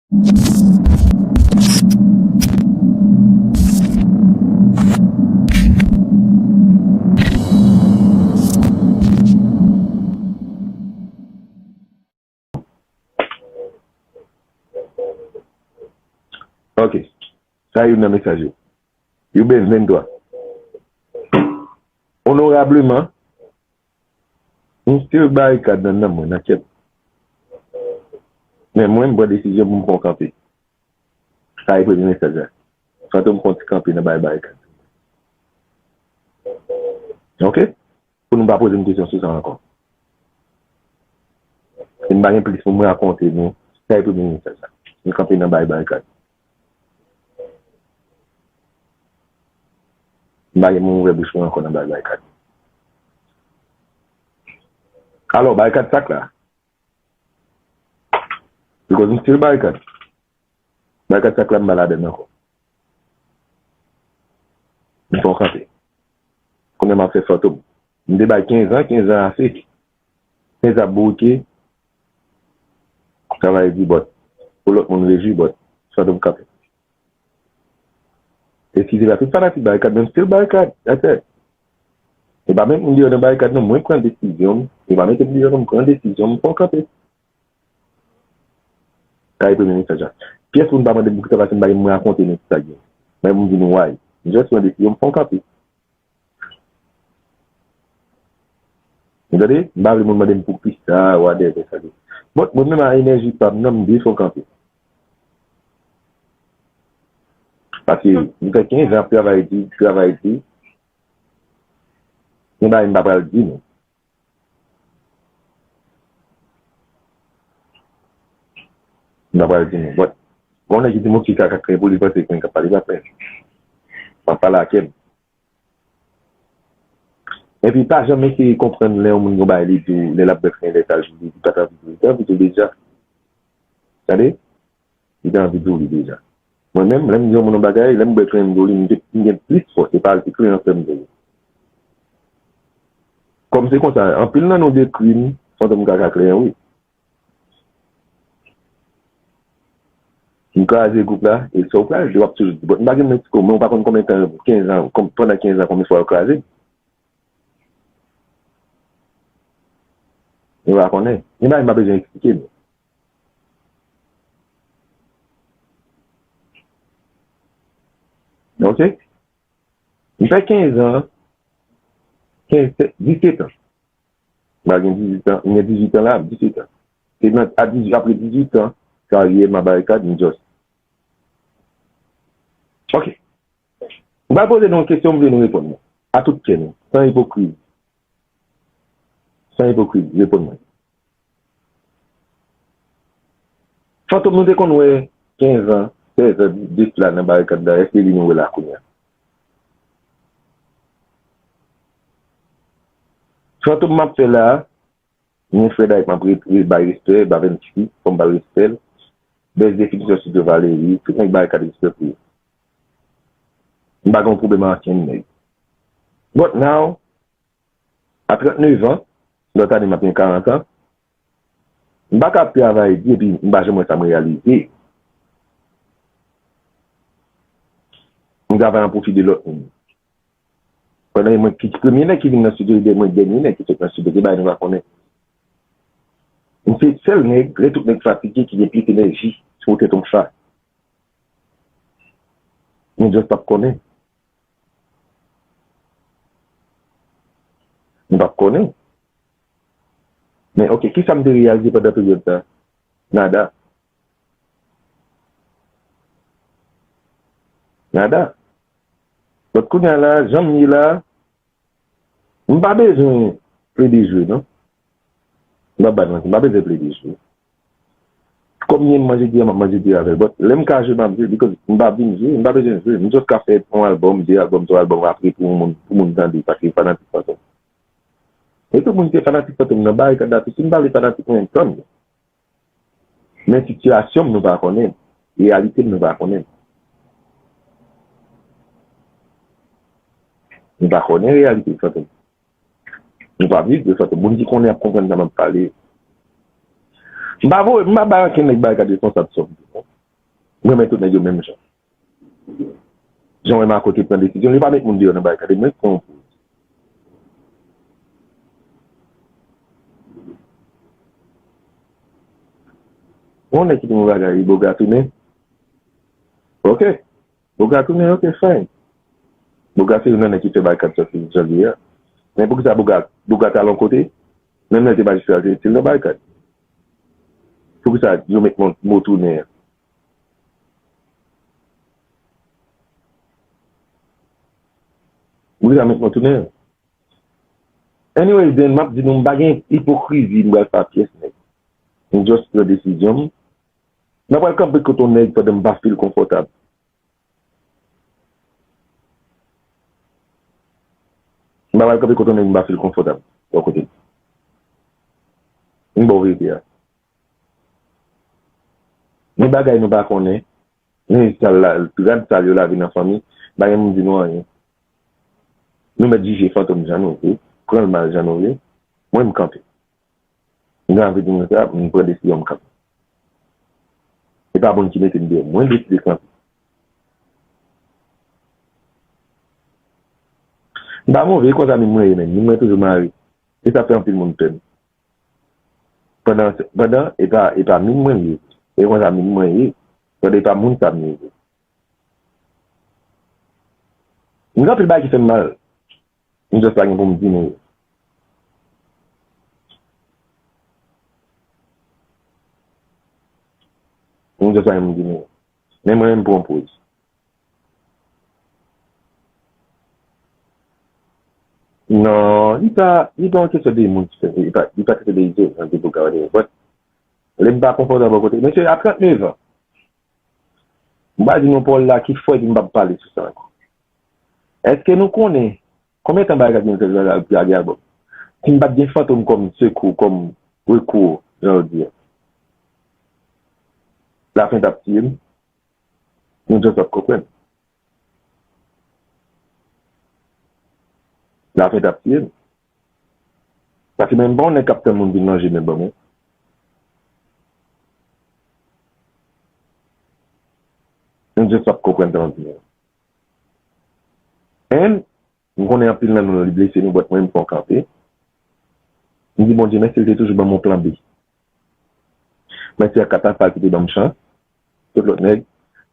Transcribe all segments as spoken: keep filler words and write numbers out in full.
Ok. Sa youn nan mesaj yo. Youbens venntwa. Onorableman, m still Barikad nan nanm mwen, nan kè m. Men mwen, m pran desizyon pou m fè yon kanpe. Sa e premye mesaj la. Fantom fè yon ti kanpe nan bay Barikad. Ok? Pou nou pa poze m kesyon sou sa ankò. E m pa gen plis pou m rakonte nou. Sa e premye mesaj la. M kanpe nan bay Barikad. M pa gen moun ouvè bouch mwen ankò nan bay Barikad. Alò, Barikad sa k la. Because m still Barikad. Barikad sa k la m pa ladann ankò. M fè yon kanpe. Kounye a m ap fè Fantom. M te bay kenz an, kenz an ase. Kenz an ap bouke. Travay di bòt. Pou lòt moun rejwi bòt. Fantom kanpe. Eskize la, tout fanatik Barikad, men m still Barikad, that's it. E pa met moun deyò nan Barikad non, mwen pran desizyon m. E pa mete m deyò non, m pran desizyon m, m fè yon kanpe. Sa e premye mesaj la. Pyès moun pa mande m poukisa, paske m pa gen moun rakonte nou sa gen. Men moun di nou why. M just pran desizyon m fè yon kanpe. Ou tande? M pa vle moun mande m poukisa, whatever sa gen. Bon, mwen menm a enèji pa m nan, m vle fè yon kanpe. Paske m fè kenz an ap travay di, travay di. Gen bagay m pa pral di nou. M pa pral di nou. But, gon nèg ki di m ki kaka kren pou li panse kren k ap pale pa kren. M ap pale ak kè m. Epi pa janm eseye konprann lè yon moun gon bagay li di w, lè l ap bwè kren, lè sa l di li pa t anvi di w, li te anvi di w deja. Tande? Li te anvi di w li deja. Mwen menm, lè m di yon moun yon bagay, lè m bwè kren m di w li, m gen, m gen plis fòs, e pa l ki kren an fè m di w. Kòm se konsa, anpil nan nou dekri m, Fantom kaka kren, wi. M kraze gwoup la, e sa w pral di, w ap toujou di, bon, m pa gen Mexico, men w pa konn konbyen tan, kenz an, kon-, pandan kenz an, konbyen fwa yo kraze m. Yo pa konnen. Gen bagay m pa bezwen eksplike nou. Ok? M fè kenz an, kenz, disèt an. M pa gen dizuit an, m gen dizuit an la, dizuit an. Se nan, a dizuit, apre dizuit an, karyè m a Barikad, m just. Ok. M pral poze nou yon kesyon, m vle nou reponn mwen. A tout kè nou, san ipokrizi. San ipokrizi, reponn mwen. Fantom nou te konn wè kenz an, sèz an de sila nan Barikad la, èske li nou wè la kounye a? Fantom m ap fè la, men Fred Hype m ap re-, re-, bay respè, Bavenski, fò m ba l respè l. Bèz Definisyon Studio Valery, tout nèg Barikad respè pou yo. M pa gen yon pwoblèm ak ankenn nèg. But now, a trannnev an, lòt ane m ap gen karant an, m pa ka ap travay di epi m pa janm wè sa m reyalize. M travay an pwofi de lòt moun. Pandan e mwen ki premye nèg ki vin nan estidyo, e mwen dènye nèg ki sot nan estidyo, gen bagay nou pa konnen. M se sèl nèg, lè tout nèg fatige, ki gen plis enèji sou tèt yon fa. Nou just p ap konnen. Nou p ap konnen. Men, ok, kisa m te reyalize pandan peryòd sa? Nada. Nada. Donk, kounye a la, jan m ye la, m pa bezwen plede jwe, non. M pa ba n manti, m pa bezwen plede jwe. Kòm m ye, m manje diri, m ap manje diri avè l. But, lè m ka jwe, m ap jwe, because m pa vin jwe, m pa bezwen jwe. M just ka fè yon album, de album, twa album, apre pou moun, pou moun tande, paske fanatik Fantom. E tout moun ki te fanatik Fantom nan, Barikad la, si m pale fanatik mwen, tann. Men sitiyasyon m nou pa konnen, reyalite m nou pa konnen. Nou pa konnen reyalite Fantom. Nou pa viv de Fantom. Moun ki konnen ap konprann sa m ap pale. M pa voye, m pa bay ankenn nèg Barikad responsab sa m di non. Mwen renmen tout nèg yo menm jan. Jan w wè Marco te pran desizyon, li pa met moun deyò nan barikad, e mwen k pran yon poz. Yon nèg ki te yon bagay, Boga tounen. Ok. Boga tounen, ok, fine. Boga se youn nan nèg ki fè barikad sòti jan l ye a. Men poukisa Boga, Boga t al yon kote, menm lè l te majistra, l te, te nan barikad. Poukisa yo met mo, mo tounen an? Wi, la met mwen tounen. Anyway, then, m ap di nou, m pa gen ipokrizi, m pral fè pyès nèg. M just pran desizyon m. M pa pral kanpe kote yon nèg pandan m pa feel konfòtab. M pa pral kanpe kote yon nèg m pa feel konfòtab bò kote l. M ba w verite a. Gen bagay nou pa konnen, men sal la, rad sal yo lave nan fanmi, pa gen moun di nou anyen. Nou mèt jije Fantom jan nou vle, pran l mal jan nou vle. Mwen, m kanpe. M gen anvi di nou sa, m pran desizyon, m kanpe. E pa moun ki mete m deyò, mwen deside kanpe. M pa move, e konsa menm mwen ye, men mwen toujou mare. E sa fè anpil moun pè m. Pandan, pandan, e pa, e pa min mwen ye. E konsa min mwen ye. Pandan e pa moun sa m ye. M gen anpil bagay ki fè m mal. M just pa gen pou m di nou yo. M just pa gen pou m di nou yo. Men mwen menm pran poz. Non, li pa, li pa yon kesyon de moun ki fè, li pa, li pa kesyon de izolan, de boga, whatever. But, lè m pa konfòtab bò kote, mesye, a trannnev an, m pa di nou pawòl la ki fò epi m p ap pale sou sa ankò. Èske nou konnen konbyen tan bagay sa ap lage albòm? Si m pa t gen Fantom kòm sekou, kòm rekou, jan yo di a, lafen t ap tiye m. Nou just ap konprann. Lafen t ap tiye m. Paske menm pa yon nèg k ap tann moun vin manje menm ban mwen. Nou just ap konprann sa m ap di a. And, m konnen anpil nan nou li blese nou, but mwen m fè yon kanpe. M di Bondye mèsi, l te toujou ban m yon plan B. Mèsi ak Katafal ki te ban m chans. Tout lòt nèg.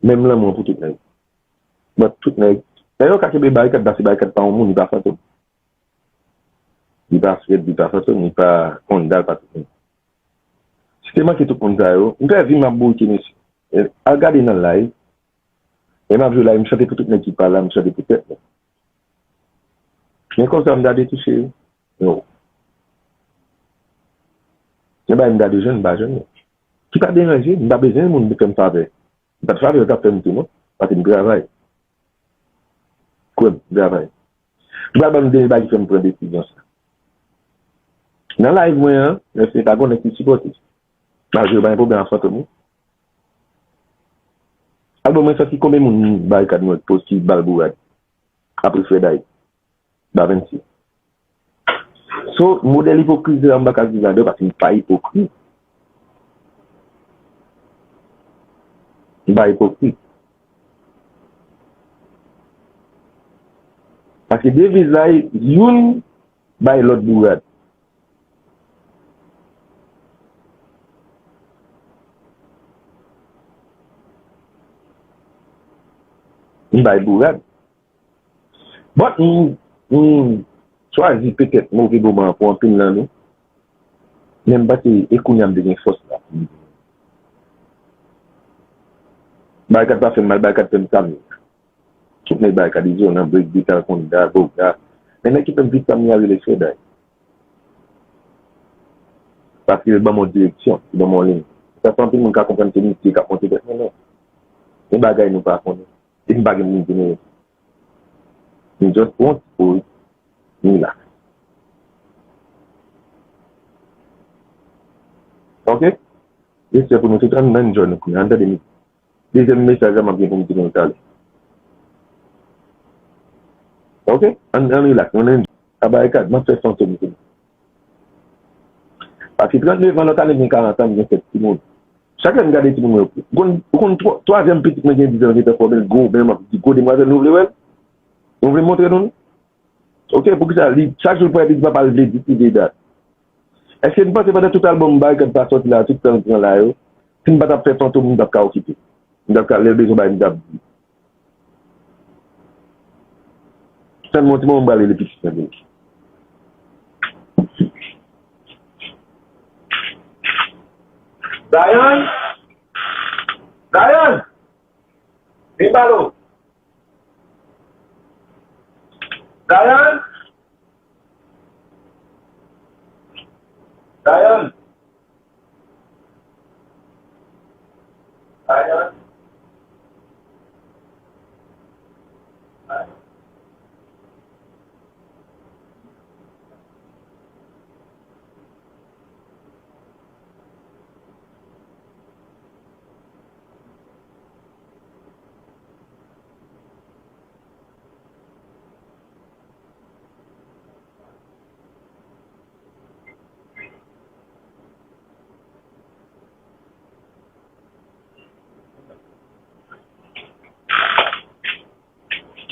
Menm lanmou an pou tout nèg. But tout nèg. Lè yo ka kenbe barikad, pase barikad pa yon moun, li pa Fantom. Li pa Fred, li pa Fantom, li pa Honda, li pa tout moun. Si te manke tout moun sa yo, m fè vi m ap bourike, mesye. E, al gade nan live. E m ap jwe live, m chante pou tout nèg ki pa la, m chante pou tèt mwen. Men konsa m ta detouche yo. No. Men bagay m ta dwe jwenn, m pa jwenn yo. Ki pa deranje, m pa bezwen moun fè m favè. M pa t favè yo t ap fè m tou non, paske m travay. Kwè m, m travay. M pral ban nou dènye bagay ki fè m pran desizyon sa. Nan live mwen an, men se pa gen nèg ki sipòte. Malgre yo pa gen pwoblèm ak Fantom wi. Al ban mwen santi konbyen moun barikad mwen poz ki ba l bourad apre Fred Hype. Ba vennsis. So, modèl ipokrizi a, m pa ka viv ladan paske m pa ipokrit. M pa ipokrit. Paske deviz la, youn bay lòt bourad. M bay bourad. But m, m chwazi petèt move moman an pou anpil nan nou. Men m panse e kounye a m te gen fòs la. Barikad pa fè m mal, barikad fè m sa m ye. Tout nèg barikad, Izo nan break beat, Alkonda, Boga. Men nèg ki fè m vit sa m ye a rele Fred Hype. Paske li ban m yon direksyon, li ban m yon liy. Sa fè anpil moun ka konprann se misye k ap monte tèt mwen, non. Gen bagay nou pa konnen. E m pa gen moun pou nou. M just pran ti poz, m relax. Ok? Respè pou nou tout, ann, ann enjoy nou kounye a, ann tande mizik. Dezyèm mesaj la m ap gen pou m di nou talè. Ok? Ann, ann relax, ann enjoy. A barikad, m ap fè Fantom kounye a. Paske trannnev an, lòt ane m gen karant an, m gen sèt timoun. Chak lè m gade timoun mwen yo, ou konn, ou konn twa-, twazyèm pitit mwen gen diz an, gentan fòme l gwo, men m ap di, gwo demwazèl, nou vle wè l? Nou vle montre nou l? Ok, poukisa li, chak jou l pran epi papa l vle di, ki vle dat? Èske n panse pandan tout albòm Barikad pa sòti la, tout tan l pran la yo, si m pa t ap fè Fantom, m t ap ka okipe? M t ap ka, lè l bezwen bay, m t ap di. Tann mwen, ti moman m prale li pitit mwen vini. Dayan! Dayan! Vin pale w. Dayan! Dayan! Dayan!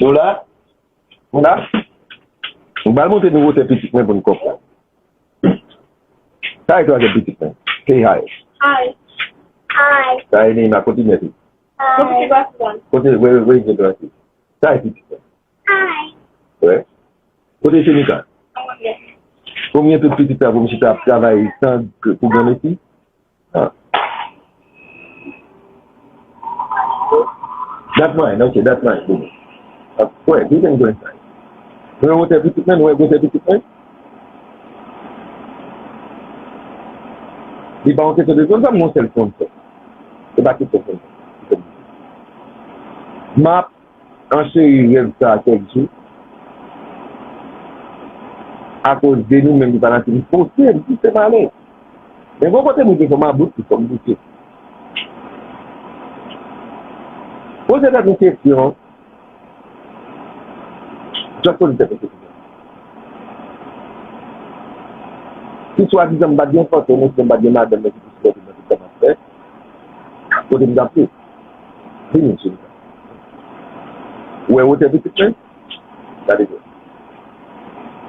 Nou la? Nou la? M pral montre nou wotè pitit mwen pou n konprann. Sa e twazyèm pitit mwen. Say hi. Hi. Hi. Sa e Neima, kontinye tou. Hi. Kote, wè, wè, wè, wè, sa e pitit mwen. Hi. Wè. Kote Shenika? Konbyen tout pitit sa pou m chita ap travay san pou granmesi? Ah. That mine, ok, that mine. Bon. Ah, wè, we can go inside. Nou wè wotè pitit mwen, nou wè gwosè pitit mwen. Li pa yon kesyon de zòn, sa m yon sèl sponsor. Se pa kesyon sponsor. M ap ancheri rèv sa a kèk jou. Akoz de nou menm ki fanatik, m pouse, m pouse m ale. Men gon kote mwen te fè m about, li fè m pouse. Poze tèt ou kesyon, just poze tèt ou kesyon. Si swadizan m pa t gen fantom, osnon m pa t gen madanm mwen ki pou sipòte m nan tout sa m ap fè, kote m t ap ye? Vini, cheri. Ou wè wotè pitit mwen? Gade byen.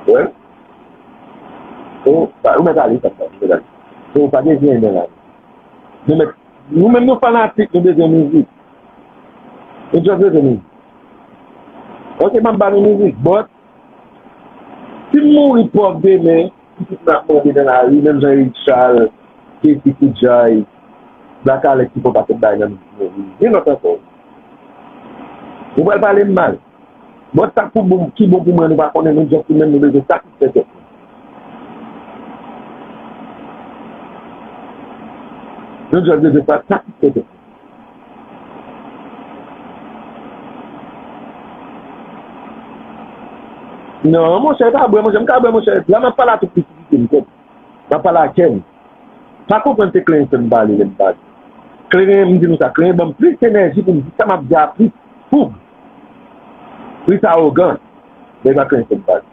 Ou wè? O, pa, ou mèt ale, sa, sa, ou mèt ale. O, pa gen zen nan la. Nou mèt, nou menm nou fanatik, nou bezwen mizik. Nou just bezwen mizik. Ok, m ap ba nou mizik, but si m mouri pòv demen, pitit mwen ap mande nan lari, menm jan Eric Charles, Kessy Koudjay, Black Alex ki fè yon pakèt bagay nan mizik mwen. Gen lòt ankò. Ou pral pale m mal. Bon, sa k pou bon, ki bon pou mwen, nou pa konnen, nou just menm nou bezwen satisfè tèt nou. Nou just bezwen sa, satisfè tèt nou. Non, monchè, pa bwè, monchè, m ka bwè, monchè. La, m ap pale a tout pisisite m, kòm. M ap pale a kè m. Pa konprann se Clenson m pale lè m pale. Clenson, m di nou sa, Clenson ban m plis enèji pou m di sa m ap di a plis foug, plis awogan. Men pa Clenson m pale.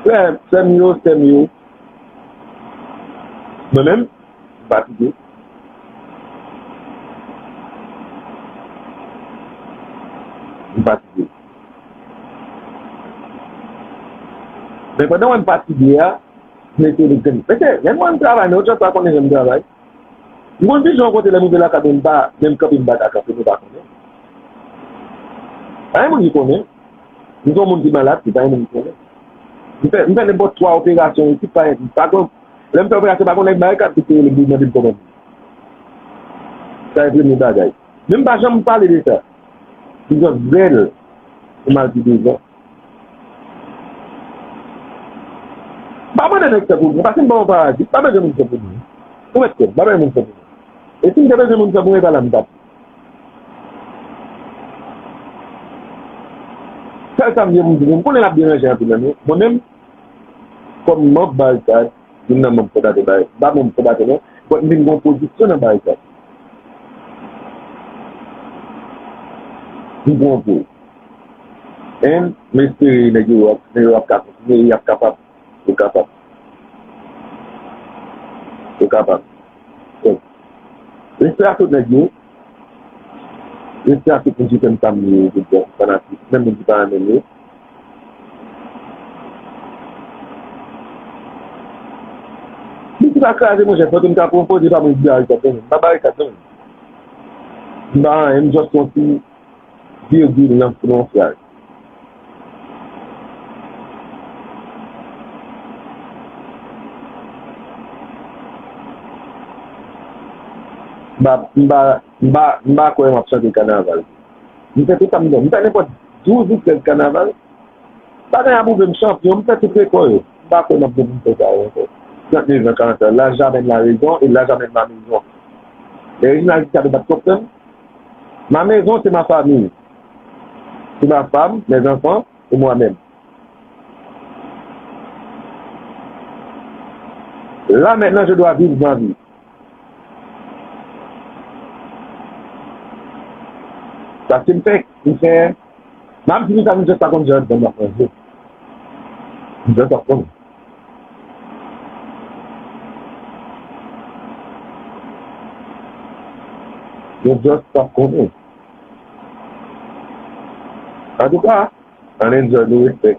Frè, sè m yo, sè m yo. Mwen menm, m fatige. M fatige. Men pandan w wè m fatige a, m rete li grenn. Mesye, lè m wè m travay, men ou just pa konnen jan m travay. M konn pijan yon kote lè m rive lakay mwen, m pa menm kanpe, m pa ka kanpe, nou pa konnen. Pa gen moun ki konnen. M se yon moun ki malad, tou, pa gen moun ki konnen. M fè, m fè nenpòt twa operasyon isit, pa gen, pa gen, lè m fè operasyon, pa gen nèg Barikad ki te rele m pou mande m kòman m ye. Sa se premye bagay. Men m pa janm pale de sa. M just rèl pou m al pi devan. M pa mande nèg fè pou mwen, paske m pa yon parazit, m pa bezwen moun fè pou mwen. Ou mèt kwè m, m pa bezwen moun fè pou mwen. E si m te bezwen moun fè pou mwen, e pa la m t ap ye. Sèl sa m di, m di, m konnen l ap deranje anpil nan nou. Mwen menm, kòm manm Barikad, youn nan manm fondatè Barikad, m pa manm fondatè non, but m vin gen yon pozisyon nan Barikad. M pran pou. And m espere nèg yo ap, nèg yo ap ka kontinye, y ap kapab, yo kapab. Yo kapab. So, Respè a tout nèg yo. Respè a tout moun ki fè m sa m ye, je veux dire, fanatik, menm moun ki pa renmen m yo. Li ti pa kraze, monchè, fò ke m ka pran yon koze pa mwen di barikad nan men m. M pa barikad nan men m. M pa anyen, m just yon ti virgil nan, nan yon fraz. M pa, m pa, m pa, m pa kwè m ap chante kanaval. M fè tout sa m vle. M fè nenpòt douz ou trèz kanaval. Bagay ap pwouve m chanpyon, m fè tout rekò yo. M pa kwè m ap gen pou m fè sa yo ankò. Trant nèf an, karant an, l'âge amène la raison et l'âge amène la maison. Lè Reginald di sa, nou pa t konprann. Ma maison, c'est ma famille. C'est ma femme, mes enfants et moi-même. Là maintenant, je dois vivre ma vie. Sa se m fè, m fè, m ap di nou sa, m just pa konn jan m ap manje. M just pa konn. M just pa konnen. Antouka, ann enjoy, nou respè.